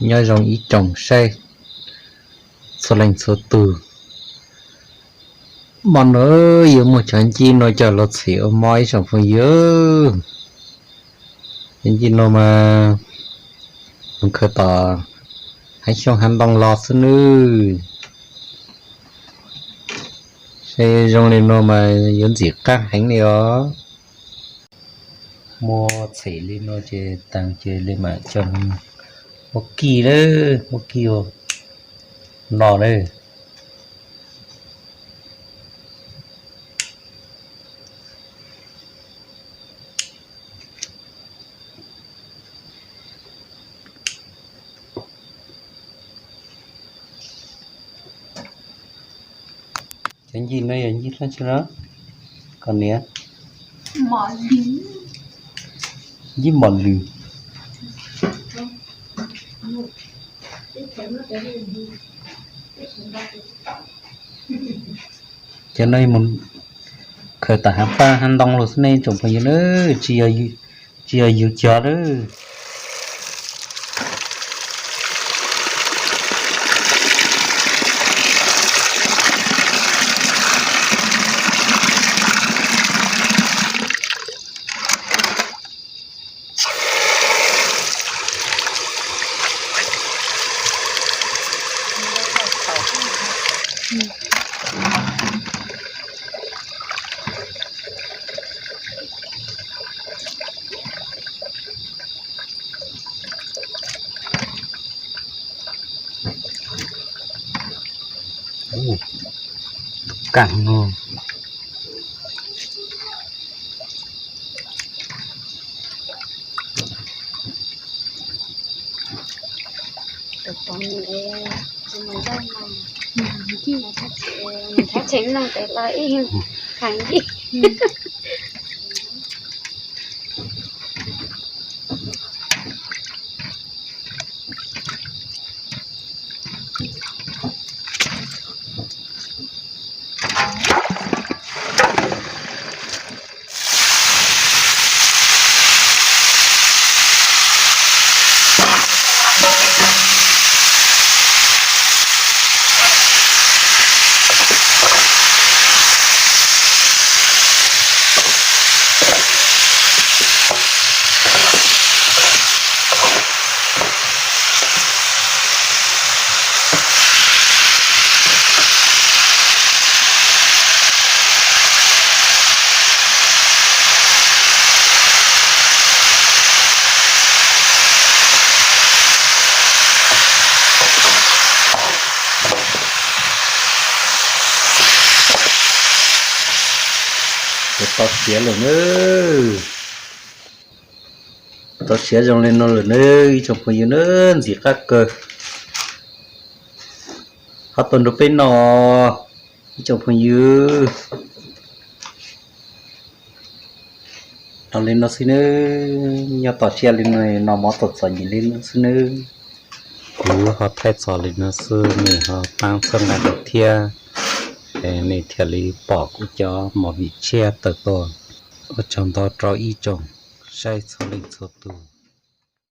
Nyob zoo ib tsoom saib txhua leej txhua tus, hmo no yuav muab cov ncib no coj los txhim ua mov ib tsoom phooj ywg. Cov ncib no mas mus khaws tom hav xyoob hav ntoo los xwb nawb. Saib zoo li no mas yuav ntxim qab heev li os. Muab txhim li no ces taag ces li mam coj muab kij lawm, muab kij ua no lawm. Cov ncib no yog ncib dab tsi no? Koj niam, ncib mos lwm. Cov no mus khaws tom hav paj hav ntoo los xwb ne tsoom phooj ywg na, tsis yog yus cog lawm. Kaam no. Tau siav lawm na. Tau siav zoo li no lawm na ib tsoom phooj ywg na, ntxim qab kawg. Ho tuaj nrug peb noj ib tsoom phooj ywg. Noj li no xwb nawb, nyob toj siab li no, noj mov txom txom nyem li no xwb nawb. Kuv ho thaij txog li no xwb, nej ho pab txhawb nqa kuv thiab, nej thiaj li pom kuv cov movie tshiab tawm tuaj. Ua tsaug ntau rau ib tsoom saib txhua leej txhua tus.